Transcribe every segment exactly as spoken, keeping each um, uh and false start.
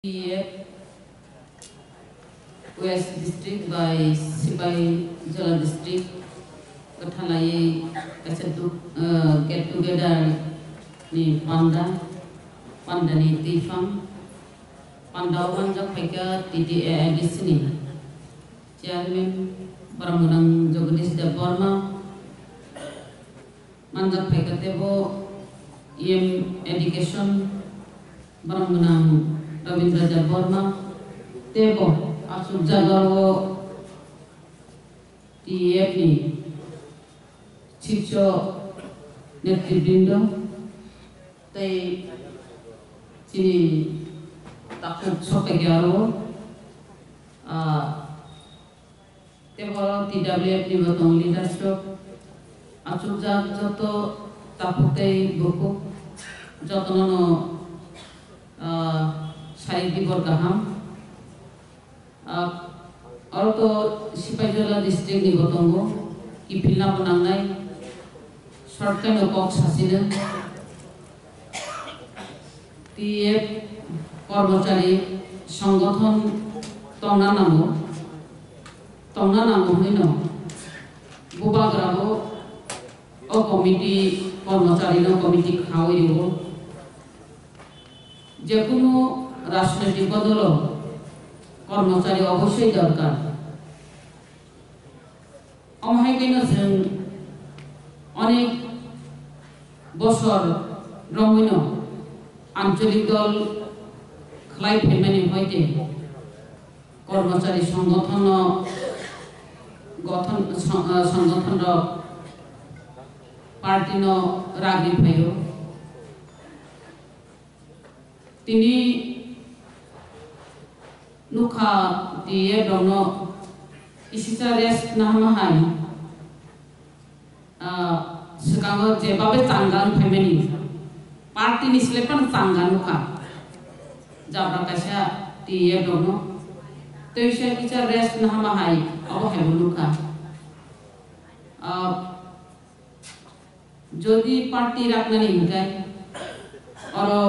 T F West District by Sipaijala District kwthalaiwi kaisa du-, uh, get together ni panda, panda ni twiphang, panda o manjak phaikha T T A A D C ni Chairman Brahmanang Jagadish Debbarma, manjak phaikha teibo E M Education Brahmanang Rabindra Debbarma, teibo achukjak aro T F ni Sirso Netribrindo tei chini takhuk sokaikhe aro, ah, teibo T W F ni bo tong leadership achukjak joto takhuk tei bukhuk jotono no, ah, sai dibor kaham. Ah, oro to Sipaijala district ni bo tongo, kiphilna bo nangnai, short khe no kok sasino. T F kormochari songgothon tongna nango, tongna nango hwnwi no bubagra bo o committee, kormochari no committee khaui rwo. Jekunu rajnoitik dolo kormochari oboshoi dorkar. Omo hai kheno chwng onek bosor romwino ancholik dol khlai phaimani hoite kormochari songgothonno gothon, song-, songgothonrok party no ragwi phaio. Tini nukha T F rokno kisisa rest nahama hai, ah, swkango jebabe changani phaimani party ni sle phano changa nukha. Jabra kaisa T F rokno tei kisa kisa rest nahama hai abo haibo nukha. Ah, Jodi party raknani hinkhe oro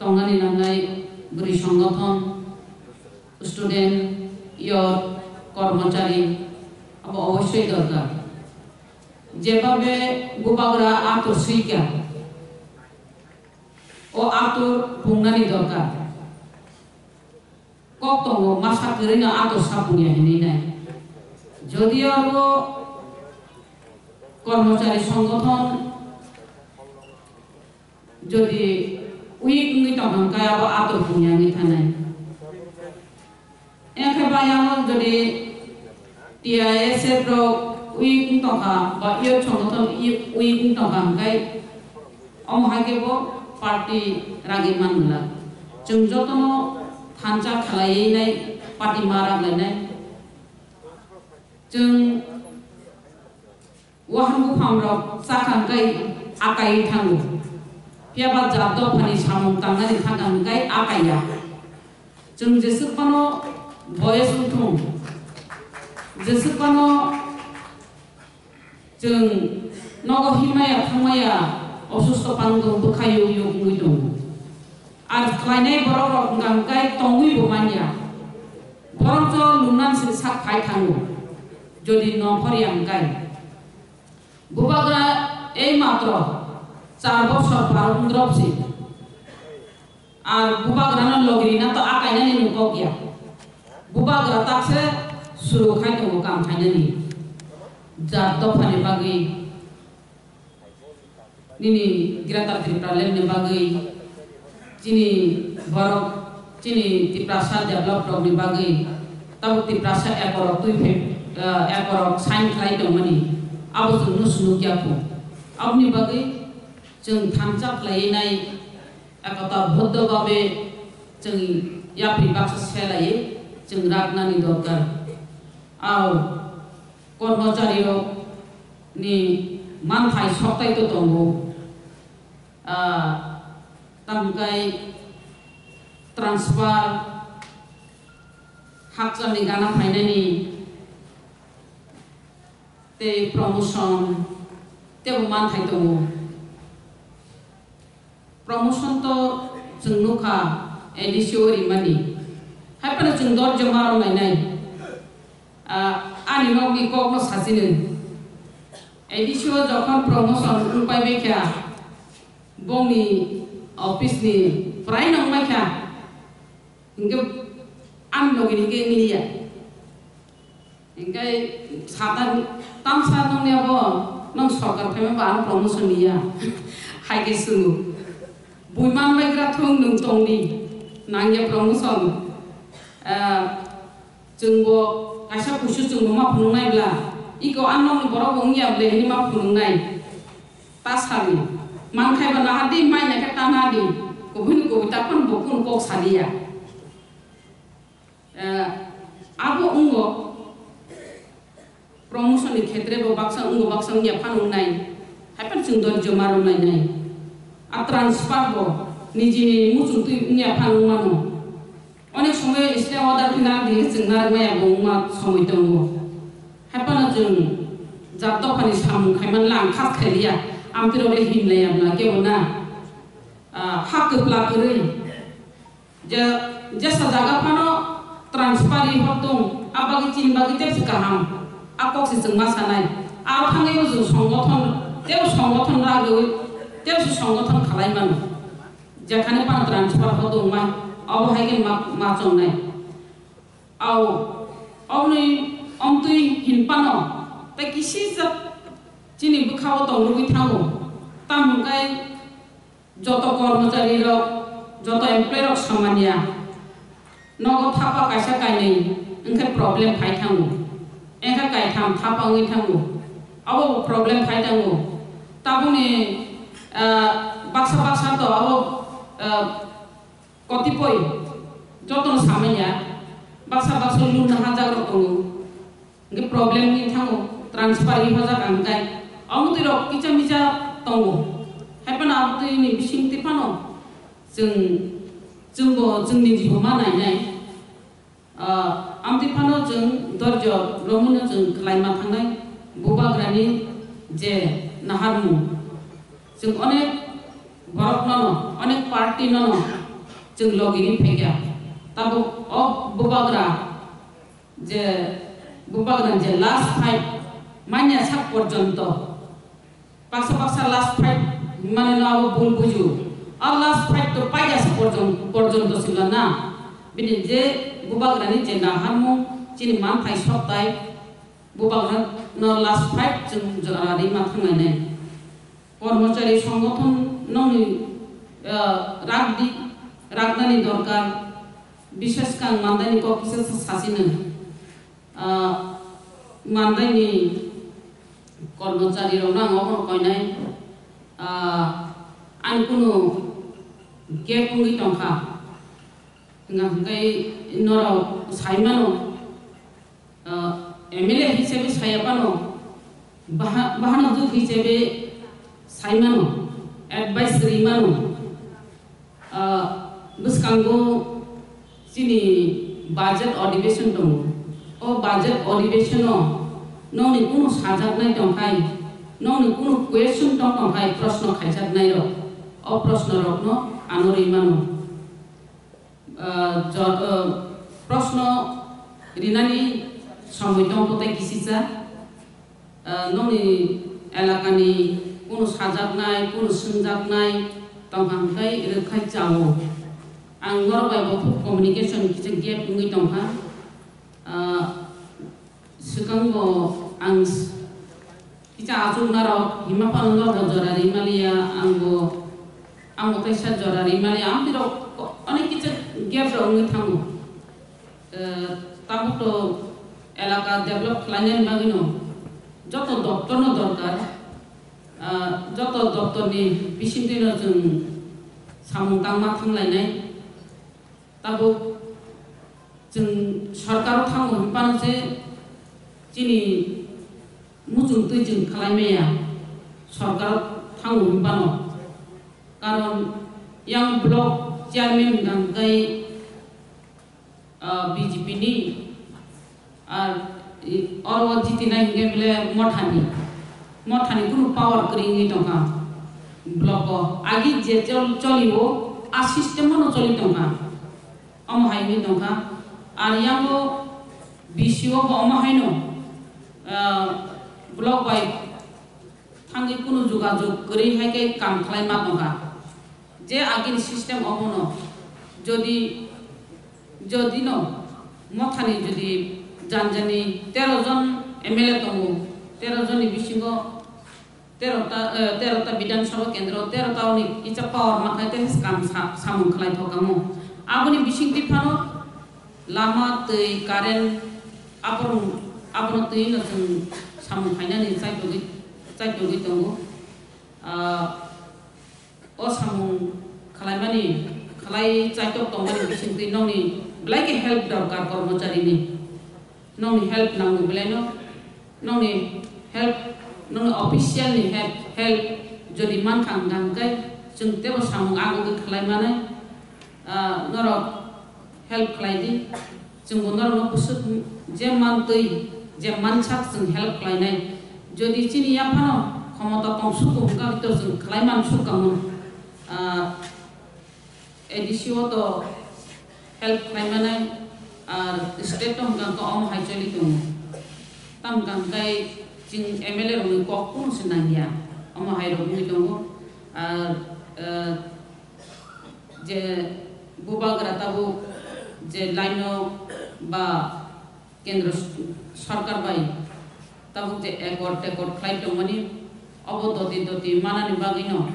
tongnani nangnai bwrwi songgothon, student, youth, kormochari abo obossoi dorkar. Jebabe bubagra atur swikha, o atur pungnani dorkar. Kok tongo, masa kwrwino ator sapung ya hinwi nai. Jodi abo kormochari songgothon jodi weak wngwi tongkha hwnkhe abo ator pung ya wngwi thanai. Engkhe bayang jodi T I S F rok weak wng tongkha ba youth songgothon weak wng tongkha hwnkhe omo hai khe bo party ragwi man glak. Chwng jotono thansa khlaiwi nai party ma raglainai. Chwng wahan buphang rok chakha hwnkhe akai thango. Phiya ba jat dophani samung tangnani thangkha hwnkhe akai ya. Chwng jeswk phano boyes wngthung, jeswk phano chwng nogo himaya thangmaya osusto pang tongo, bwkha yug yug wngwi tongo. Ar khlainai borok rok wngkha hwnkhe tongwi bo manya. Borok jo lungnan se sak phai thango, jodi nongkhor ya hwnkhe. Bubagra ei matro char bosor par wng drop si. Ar bubagrano logirina to akainani nukok ya. Bubagra takse suru khai tongo kam khainani. Jat dophani bagwi, nini Greater Tipraland ni bagwi, chini borok, chini Tiprasa develop rokni bagwi, tabuk Tiprasa ekorok twi phai, eh, ekorok sign khlai tongmani, abo chwngno swnuk ya kho. Aboni bagwi chwng thansa khlaiwi nai. Ekota boddo babe chwng yapri baksa selai chwng raknani dorkar. Au kormochari rok ni manthai soktai to tongo. Ah, tamkai transfer, hakchal ni gana phainani tei promotion tebo manthai tongo. Promotion to Chwng nukha A D C o rimani. Haiphano chwng dorjo ma rwlainai. Ah, ani nokni kokno sachino. A D C o jokhon promotion wngpai baikha, bongni office ni prai nangmaikha. Hinkhe ani logi ni khe wngya. Hinkhe sata tamsa nongni abo nong sorkar phaima ba ang promotion niya. Hai khe swngwi. Bui manbai gra thung nwng tongdi. Nangya promotion. Ah, chwngbo kaisa kusu chwngbo ma phunuknai bla. Iko ang nongni borok bo wngya ble hini ma phunuknai. Ta sadi. Mankhai ba nahardi mai naikhe ta nadi. Kubuni kubi ta phano bo kunu kok sadiya. Eh, abo wngo promotion ni khetre bo baksa wngo, baksa wngya phano wngnai. Haiphano chwng dorjo ma romlainai. A transfer bo nijini muchung twi wngya phano wngmano. Onek somoy stay order khe narwkdi khe chwng narwkmaya bo wngma somoi tongo. Haiphano chwng jat dophani samung khaimani lang khas khailiya. Amtwirok le hinlaiya bla kebo na. Ah, ha kwpla kwrwi. Je, jesa jaga phano transfer ri hor tong, a bagwi chini bagwi tebse kaham, a kok se chwng ma sanai. Aro thangwi bo chwng songothon, tebo songothon ragwi, tebse songothon khalai mano. Jekhane phano transfer hor tong ma, abo hai khe ma, ma chongnai. Au, oboni omtwi hin phano, tei kisijak chini bwkhao tong rwgwi thango. Tamo hwnkhe, joto kormochari rok, joto employee rok samanya. Nogo thapa kaisa kainwi wngkhe problem phai thango. Wngkhe kaitham thapa wngwi thango. Abo bo problem phai thango. Tabukni, ah, baksa baksa to abo, ah, kotipoi jotono samanya. Baksa baksa luna hajak rok tongo. Hingke problem ni thango, transfer ri hojak ang kai. Amtwi rok kicha micha tongo. Hai phano amtwi ni bising twi phano chwng, chwngbo chwngni jibo ma nai nai. Ah, amtwi phano chwng dorjo romwi no chwng khlai ma thangnai. Bubagra ni je naharmung. Chwng onek borok nono, onek party nono chwng logi ri phaikha. Tabuk o bubagra je bubagra je last fight manya sak porjonto, baksa baksa last fight mane no abo bul buju. A last fight to paida sak porjon-, porjonto sila na. Bini je bubagra ni je naharmung chini manthai soktai bubagra no last fight chwng jora ri ma thangnai nai. Kormochari songothon nongni, ah, ragdi, ragnani dorkar, bishesh khe ang Mandaini kok kisa sa-, sachino. Ah, Mandaini kormochari rokno ang obono koinai, ah, ani kunu gap wngwi tongkha. Hwnka hwnkhe norok sai mano, ah, M L A hisabe saya phano, baha-, bahano duk hisabe sai mano, advice ri mano. Ah, bwskango chini budget adhibeshon tongo. O budget adhibeshono nongni kunu sajaknai tongkhai, nongni kunu question tong tongkhai, proshno khaijaknairok, o proshnorokno ano ri mano. Ah, jo-, ah, proshno rinani somoi tongkha tei kisisa, ah, nongni elakani kunu sajaknai, kunu swngjaknai tongkha hwnkhe rwkkhai chao. Ang norok bai bo phuk communication kisa gap wngwi tongkha. Ah, Swkango ang s-, kisa achuknarok hima phano norok jora ri maliya, angbo, angbo kaisa jora ri maliya, amtwirok ko-, onek kisa gap rok wngwi thango. Eh, tabuk to elaka develop khlainani bagwino joto doptorno dorkar, ah, joto doptorni bisingtwino chwng samung tangma thanglainai. Tabuk chwng sorkaro thango hinphano se chini muchung twi chwng khlai maya, sorkaro thango hinphano. Karon yang block chairman hwnkha hwnkhe, ah, B J P ni, ar, i, oro jitinai hwnkhe bole Mothani. Mothani kunu power kwrwi wngwi tongkha block o. Agi je chol-, cholio, A system no choli tongkha. Omo hai wngwi tongkha. Ar yango B C O bo omo haino, ah, block bai thangwi kunu jogajog kwrwi hai khe kam khlai ma tongkha. Je agini system obono jodi, jodi no mothani jodi janjani tero jon M L A tongo, tero jonni bisingo tero ta, eh, tero ta Bidhan Sabha kendro, tero ta oni kisa power ma khai te kam sa-, samung khlai thokamo. Aboni bising tiphano lama, twi, current, aborok, abono twi no chwng samung khainani chaitogwi, chaitogwi tongo. Ah, o samung khalaimani, khalai chaitok tongmani bisingtwi nokni belai khe help dorkar kormocharini. Nokni help nango belaino, nokni help, nokni official ni help, help jodi mankha hwnkha hwnkhe chwng tebo samung agugwi khlai manai, ah, norok help khlai di. Chwngbo norokno bwswk je mantwi, je mansak chwng help khlainai. Jodi chini yaphano khomota tong suku hwnkha to chwng khlai man sukamo. Ah, A D C o to help khlai manai, ar state to hwnkha to omo hai choli tongo. Tam hwnkha hwnkhe chwng M L A rokni kok kunu se nangya, omo hai rok wngwi tongo. Ar, ah, je bubagra tabuk je line o ba kendro s-, sorkar bai tabuk je accord tekord khlai tongmani, obo doti doti manani bagwino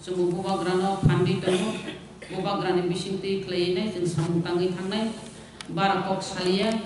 chwngbo bubagrano phan di tongo, bubagrani bisingtwi khlaiwi nai chwng samung tangwi thangnai, bara kok saliya.